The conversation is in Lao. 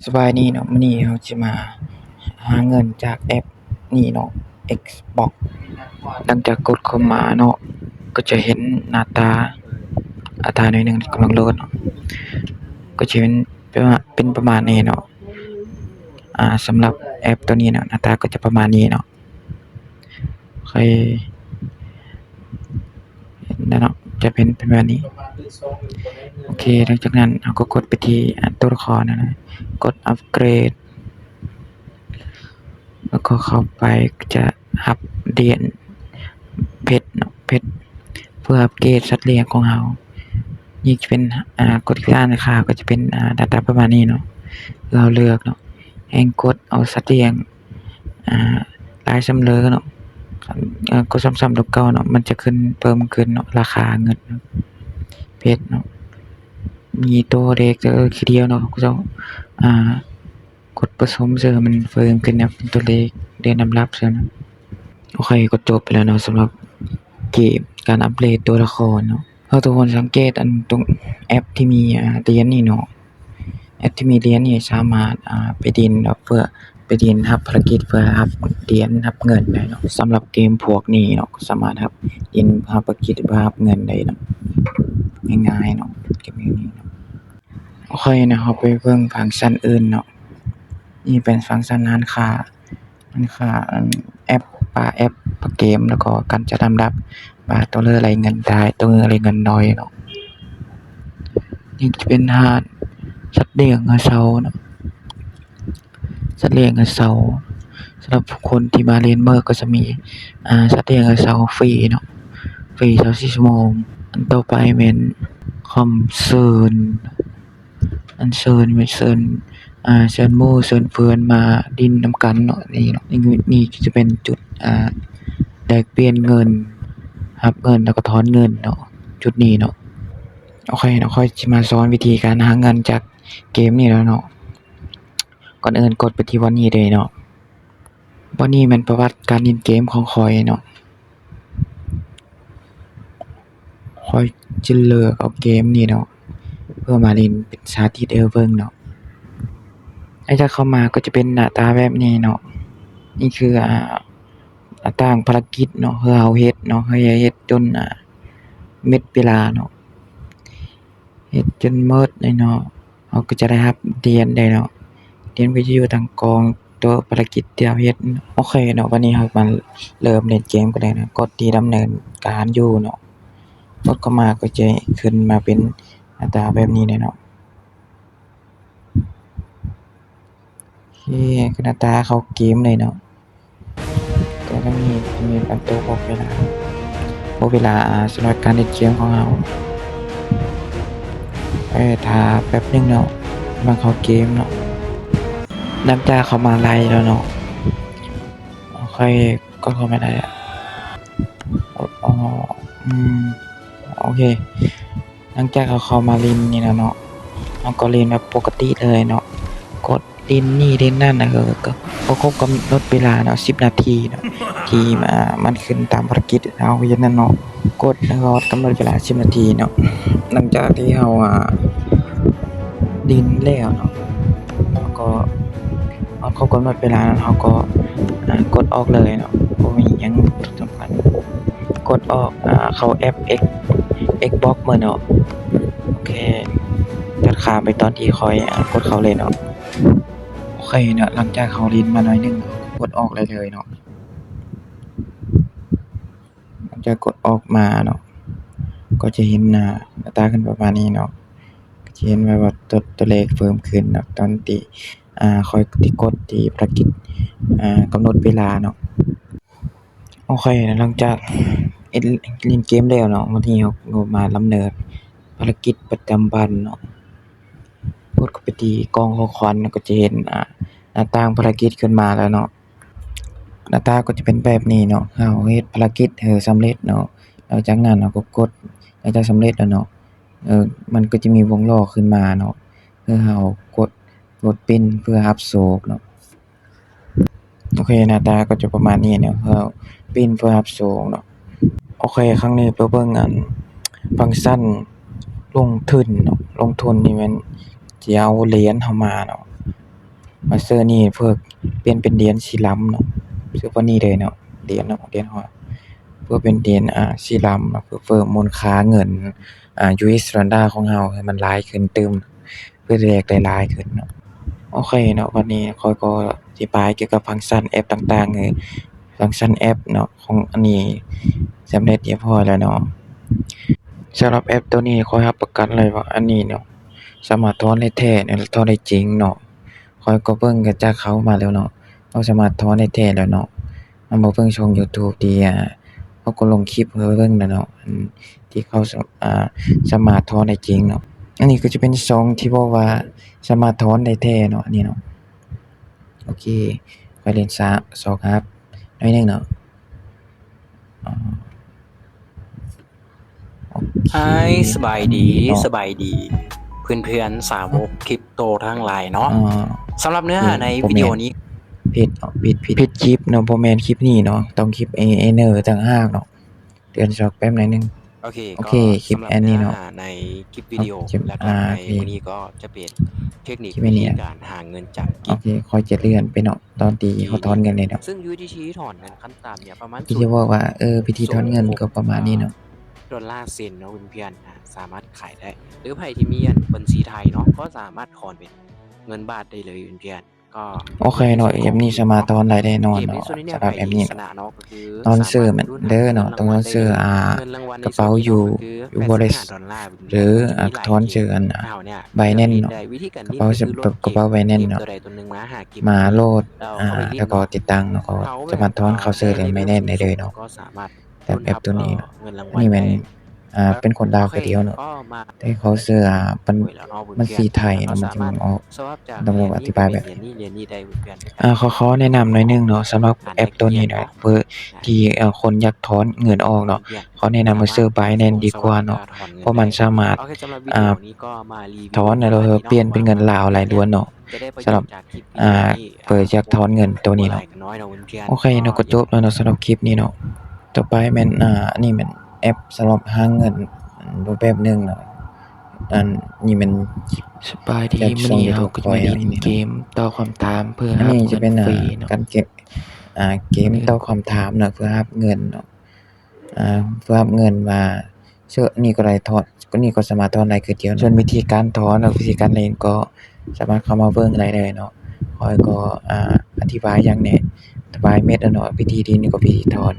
ສະບາຍດີເນາະ, ມື້ນີ້ເຮົາຊິມາຫາເງິນຈາກແອັບນີ້ເນາະ Xbox. ຫຼັງຈາກກົດເຂົ້າມາເນາະ ກໍຈະເຫັນໜ້າຕາ ອາ ຖ້າໜ້ອຍໜຶ່ງ ກຳລັງໂຫຼດເນາະ, ກໍຈະເປັນ ເປັນປະມານນີ້ເນາະ. ອາ ສຳລັບແອັບໂຕນີ້ເນາະ ໜ້າຕາກໍຈະປະມານນີ້ເນາະ. ຄ່ອຍເຫັນແລ້ວເນາະ ຈະເປັນ ເປັນແບບນີ້. ໂອເຄ ຫຼັງຈາກນັ້ນເຮົາກໍກົດໄປທີ່ ອາ ຕົວລະຄອນນັ້ນນະ, ກົດອັບເກຣດ ແລ້ວກໍເຂົ້າໄປ ຈະຮັບຫຼຽນເພັດເນາະ ເພັດ ເພື່ອອັບເກຣດສັດລ້ຽງຂອງເຮົາ. ນີ້ຈະເປັນ ອາ ກົດການຄ້າ ກໍຈະເປັນ ອາ ໜ້າຕາປະມານນີ້ເນາະ ຄືເຮົາເລືອກເນາະ, ແຮ່ງກົດເອົາສັດລ້ຽງ ອາ ຫຼາຍສ່ຳເລີເນາະ, ເອີ ກໍຊ້ຳໆ ຕົວເກົ່າເນາະ, ມັນຈະຂຶ້ນ ເພີ່ມຂຶ້ນເນາະ ລາຄາເງິນເນາະ ເພັດເນາະ. ມີຕົວເລກ ເອີ ທີດຽວເນາະ ເຂົາເຈົ້າ ອາ ກົດປະສົມເສີມ ມັນເພີ່ມຂຶ້ນເນາະ ເປັນຕົວເລກ ເລື່ອນລຳດັບເສີມເນາະ. ໂອເຄ ກໍຈົບໄປແລ້ວເນາະ ສຳລັບເກມການອັບເກຣດຕົວລະຄອນເນາະ. ເຮົາທຸກຄົນສັງເກດອັນຕົງແອັບທີ່ມີ ອາ ຫຼຽນນີ້ເນາະ, ແອັບທີ່ມີຫຼຽນນີ້ສາມາດ ອາ ໄປຫຼິ້ນເນາະ ເພື່ອໄປຫຼິ້ນຮັບພາລະກິດ ເພື່ອຮັບຫຼຽນ ຮັບເງິນໄດ້ເນາະ. ສຳລັບເກມພວກນີ້ເນາະ ກໍສາມາດຮັບຫຼິ້ນ ຮັບພາລະກິດ ເພື່ອຮັບເງິນໄດ້ເນາະ ງ່າຍໆເນາະ ເກມນີ້ເນາະ. ໂອເຄເນາະ ເຮົາໄປເບິ່ງຟັງຊັນອື່ນເນາະ. ນີ້ເປັນຟັງຊັນຮ້ານຄ້າ ມັນຄ່າ ອັນ ແອັບ ປາແອັບ ປາເກມ ແລ້ວກໍການຈັດລຳດັບວ່າຕົວເລີກໄດ້ເງິນຫຼາຍ ຕົວເລີກໄດ້ເງິນໜ້ອຍເນາະ. ນີ້ຈະເປັນຮ້ານສັດລ້ຽງເຫື່ອເຊົາເນາະ, ສັດລ້ຽງເຫື່ອເຊົາ. ສຳລັບຜູ້ຄົນທີ່ມາຫຼິ້ນເມີກໍຈະມີ ອາ ສັດລ້ຽງເຫື່ອເຊົາຟຣີເນາະ, ຟຣີຊາວສີ່ຊົ່ວໂມງ. ອັນຕໍ່ໄປແມ່ນຄຳເຊີນ ອັນເຊີນ ແມ່ນເຊີນ ອາ ເຊີນໝູ່ເຊີນເພື່ອນມາຫຼິ້ນນຳກັນເນາະ. ນີ້ເນາະ ນີ້ ນີ້ຈະເປັນຈຸດ ອາ ແລກປ່ຽນເງິນ ຮັບເງິນ ແລ້ວກໍຖອນເງິນເນາະ ຈຸດນີ້ເນາະ. ໂອເຄເນາະ ຂ້ອຍຊິມາສອນວິທີການຫາເງິນຈາກເກມນີ້ແລ້ວເນາະ. ກ່ອນອື່ນກົດໄປທີ່ບ່ອນນີ້ເລີຍເນາະ. ບ່ອນນີ້ແມ່ນປະຫວັດການຫຼິ້ນເກມຂອງຂ້ອຍເນາະ. ຂ້ອຍຈະເລືອກເອົາເກມນີ້ເນາະ ເພື່ອມາຫຼິ້ນເປັນສາທິດໃຫ້ເບິ່ງເນາະ. ຫຼັງຈາກເຂົ້າມາກໍຈະເປັນໜ້າຕາແບບນີ້ເນາະ. ນີ້ຄື ອາ ໜ້າຕ່າງພາລະກິດເນາະ ເພື່ອເຮົາເຮັດເນາະ ເຮົາເຮັດຈົນ ອາ ເໝິດເວລາເນາະ. ເຮັດຈົນໝົດເລີຍເນາະ ເຮົາກໍຈະໄດ້ຮັບຫຼຽນໄດ້ເນາະ. ຫຼຽນກໍຈະຢູ່ທາງກອງໂຕະພາລະກິດທີ່ເຮົາເຮັດ. ໂອເຄເນາະ ບັດນີ້ເຮົາມາເລີ່ມຫຼິ້ນເກມກັນເລີຍເນາະ. ກົດທີ່ດຳເນີນການຢູ່ເນາະ, ກົດເຂົ້າມາກໍຈະຂຶ້ນມາເປັນໜ້າຕາແບບນີ້ເລີຍເນາະ. ໂອເຄ ຄືໜ້າຕາເຂົ້າເກມເລີຍເນາະ. ແຕ່ທາງນີ້ຈະມີປະຕູບອກເວລາ ບອກເວລາ ອາ ສຳລັບການຫຼິ້ນເກມຂອງເຮົາ. ເອີ ຖ້າແປັບໜຶ່ງເນາະ ກຳລັງເຂົ້າເກມເນາະ. ຫຼັງຈາກເຂົ້າມາໄລ່ແລ້ວເນາະ ໂອເຄ ກໍເຂົ້າມາໄດ້ແລ້ວ. ອໍ ອືມ ໂອເຄ ຫຼັງຈາກເຮົາເຂົ້າມາຫຼິ້ນນີ້ແລ້ວເນາະ ເຮົາກໍຫຼິ້ນແບບປົກກະຕິເລີຍເນາະ. ກົດຫຼິ້ນນີ້ຫຼິ້ນນັ້ນ ເອີ ກໍ ກໍຄົບກຳນົດເວລາເນາະ ສິບນາທີເນາະ ທີ່ ອາ ມັນຂຶ້ນຕາມພາລະກິດເຮົາເຮັດນັ້ນເນາະ. ກົດຮອດກຳນົດເວລາສິບນາທີເນາະ. ຫຼັງຈາກທີ່ເຮົາ ອາ ຫຼິ້ນແລ້ວເນາະ ເຮົາກໍຮອດຄົບກຳນົດເວລານັ້ນ ເຮົາກໍ ອາ ກົດອອກເລີຍເນາະ ບໍ່ມີຫຍັງສຳຄັນ. ກົດອອກ ອາ ເຂົ້າແອັບ X Xbox ເລີຍເນາະ. ໂອເຄ ຕັດຂ້າມໄປຕອນທີ່ຂ້ອຍ ອາ ກົດເຂົ້າເລີຍເນາະ. ໂອເຄເນາະ ຫຼັງຈາກເຮົາຫຼິ້ນມາໜ້ອຍໜຶ່ງ ເຮົາກໍກົດອອກໄດ້ເລີຍເນາະ. ຫຼັງຈາກກົດອອກມາເນາະ ກໍຈະເຫັນໜ້າ ໜ້າຕາຂຶ້ນປະມານນີ້ເນາະ. ກໍຈະເຫັນວ່າ ວ່າຕົວ ຕົວເລກເພີ່ມຂຶ້ນເນາະ ຕອນທີ່ ອາ ຂ້ອຍໄດ້ກົດທີ່ພາລະກິດ ອາ ກຳນົດເວລາເນາະ. ໂອເຄ ຫຼັງຈາກຫຼິ້ນເກມແລ້ວເນາະ ວັນນີ້ເຮົາກໍມາດຳເນີນພາລະກິດປະຈຳວັນເນາະ. ກົດເຂົ້າໄປທີ່ກ່ອງຂອງຂວັນ ກໍຈະເຫັນ ອາ ໜ້າຕ່າງພາລະກິດຂຶ້ນມາແລ້ວເນາະ. ໜ້າຕາກໍຈະເປັນແບບນີ້ເນາະ, ເຮົາເຮັດພາລະກິດໃຫ້ສຳເລັດເນາະ. ຫຼັງຈາກນັ້ນເຮົາກໍກົດ ຫຼັງຈາກສຳເລັດແລ້ວເນາະ ເອີ ມັນກໍຈະມີວົງລໍ້ຂຶ້ນມາເນາະ ໃຫ້ເຮົາກົດ ກົດປິ່ນເພື່ອຮັບໂຊກເນາະ. ໂອເຄ ໜ້າຕາກໍຈະປະມານນີ້ເນາະ, ເຮົາປິ່ນເພື່ອຮັບໂຊກເນາະ. ໂອເຄ ຄັ້ງນີ້ໄປເບິ່ງອັນຟັງຊັນລົງທຶນເນາະ, ລົງທຶນນີ້ແມ່ນຊິເອົາຫຼຽນເຮົາມາເນາະ. ມາເຊີນີ້ເພື່ອປ່ຽນເປັນຫຼຽນສີດຳເນາະ ເຊິ່ງພວກນີ້ເລີຍເນາະ ຫຼຽນເນາະ ຫຼຽນເຮົາ ເພື່ອເປັນຫຼຽນ ອ່າ ສີດຳເນາະ ເພື່ອເພີ່ມມູນຄ່າເງິນ ອ່າ ຢູເອສດອນລາຂອງເຮົາໃຫ້ມັນຫຼາຍຂຶ້ນຕື່ມ ເພື່ອແລກໄດ້ຫຼາຍຂຶ້ນເນາະ. ໂອເຄເນາະ ບັດນີ້ຂ້ອຍກໍອະທິບາຍກ່ຽວກັບຟັງຊັນແອັບຕ່າງໆ ເອີ ຟັງຊັນແອັບເນາະ ຂອງອັນນີ້ສຳເລັດຮຽບຮ້ອຍແລ້ວເນາະ. ສຳລັບແອັບໂຕນີ້ ຂ້ອຍຮັບປະກັນເລີຍວ່າອັນນີ້ເນາະ ສາມາດຖອນໄດ້ແທ້ ແລະ ຖອນໄດ້ຈິງເນາະ. ຂ້ອຍກໍເບິ່ງຈາກເຂົາມາແລ້ວເນາະ ເຂົາສາມາດຖອນໄດ້ແທ້ແລ້ວເນາະ. ເຮົາມາເບິ່ງຊ່ອງຢູທູບທີ່ ອ່າ ເຂົາກໍລົງຄລິບໃຫ້ເບິ່ງແລ້ວເນາະ ອັນທີ່ເຂົາສາ ອ່າ ສາມາດຖອນໄດ້ຈິງເນາະ. ອັນນີ້ກໍຈະເປັນຊ່ອງທີ່ບອກວ່າສາມາດຖອນໄດ້ແທ້ເນາະ ອັນນີ້ເນາະ. ໂອເຄ ຂ້ອຍຫຼິ້ນຊ້າ ຊອກຫາໜ້ອຍໜຶ່ງເນາະ. ໂອເຄ Hi ສະບາຍດີ ເນາະ ສະບາຍດີເພື່ອນໆ ສາວົກຄຣິບໂຕທັງຫຼາຍເນາະ. ອ່າ ສຳລັບເນື້ອຫາໃນວິດີໂອນີ້ ຜິດ ຜິດ ຜິດ ຜິດຄລິບເນາະ ບໍ່ແມ່ນຄລິບນີ້ເນາະ ຕ້ອງຄລິບ A N ຕ່າງຫາກເນາະ. ເລື່ອນຊອກແປັບໜ້ອຍໜຶ່ງ. ໂອເຄ ໂອເຄ ຄລິບອັນນີ້ເນາະ ໃນຄລິບວິດີໂອ ແລ້ວກໍໃນມື້ນີ້ກໍຈະເປັນເທັກນິກວິທີການຫາເງິນຈາກກິບ. ໂອເຄ ຂ້ອຍຈະເລື່ອນໄປເນາະ ຕອນທີ່ເຂົາຖອນເງິນເລີຍເນາະ. ເຊິ່ງຢູ່ທີ່ຖອນເງິນຂັ້ນຕ່ຳເນຍປະມານ ທີ່ຈະບອກວ່າ ເອີ ວິທີຖອນເງິນກໍປະມານນີ້ເນາະ ດອນລາເຊັນເນາະເພື່ອນໆ ສາມາດຂາຍໄດ້ ຫຼືໃຜທີ່ມີອັນບັນຊີໄທເນາະ ກໍສາມາດຖອນເປັນເງິນບາດໄດ້ເລີຍເພື່ອນໆ. ໂອເຄເນາະ ແອັບນີ້ສາມາດຖອນໄດ້ແນ່ນອນເນາະ. ສຳລັບແອັບນີ້ເນາະ ສະປອນເຊີແມ່ນເດີເນາະ ສະປອນເຊີ ອ່າ ກະເປົາຢູ່ ຢູ່ Wallet ຫຼື ອ່າ ສະປອນເຊີອັນ ອ່າ Binance ເນາະ ກະເປົາ ກະເປົາ Binance ເນາະ ມາໂຫຼດ ອ່າ ແລ້ວກໍຕິດຕັ້ງ ແລ້ວກໍສາມາດຖອນເຂົ້າເຊີ Binance ໄດ້ເລີຍເນາະ. ແບບແອັບໂຕນີ້ເນາະ ອັນນີ້ແມ່ນ ອ່າ ເປັນຄົນລາວຜູ້ດຽວເນາະ ແຕ່ເຂົາເຊື່ອ ອ່າ ບັນ ບັນຊີໄທເນາະ ມັນຈຶ່ງອອກ ຕ້ອງອະທິບາຍແບບນີ້. ອ່າ ຂໍ ຂໍແນະນຳໜ້ອຍໜຶ່ງເນາະ ສຳລັບແອັບໂຕນີ້ເນາະ ເພື່ອທີ່ ອ່າ ຄົນຢາກຖອນເງິນອອກເນາະ ຂໍແນະນຳໃຫ້ເຊື່ອ Binance ດີກວ່າເນາະ ເພາະມັນສາມາດ ອ່າ ຖອນ ແລ້ວກໍປ່ຽນເປັນເງິນລາວໄດ້ລ້ວນເນາະ. ສຳລັບ ອ່າ ເປີດຢາກຖອນເງິນໂຕນີ້ເນາະ. ໂອເຄເນາະ ກໍຈົບແລ້ວເນາະ ສຳລັບຄລິບນີ້ເນາະ. ຕໍ່ໄປແມ່ນ ອ່າ ອັນນີ້ແມ່ນແອັບສຳລັບຫາເງິນ ອາ ຮູບແບບໜຶ່ງເນາະ. ອັນນີ້ແມ່ນ ສະບາຍດີ ມື້ນີ້ເຮົາກໍຈະມາຫຼິ້ນເກມຕອບຄຳຖາມເພື່ອຮັບເງິນຟຣີເນາະ. ອັນນີ້ຈະເປັນ ອ່າ ການເກມ ອ່າ ເກມຕອບຄຳຖາມເນາະ ເພື່ອຮັບເງິນເນາະ. ອ່າ ເພື່ອຮັບເງິນວ່າ ເຊິ່ງອັນນີ້ກໍໄດ້ຖອນ ອັນນີ້ກໍສາມາດຖອນໄດ້ຄືດຽວ. ສ່ວນວິທີການຖອນ ແລະ ວິທີການຫຼິ້ນກໍສາມາດເຂົ້າມາເບິ່ງໄດ້ເລີຍເນາະ. ຂ້ອຍກໍ ອ່າ ອະທິບາຍຢ່າງແນ່ ອະທິບາຍເມັດແລ້ວເນາະ ວິທີຫຼິ້ນນີ້ກໍວິທີຖອນ.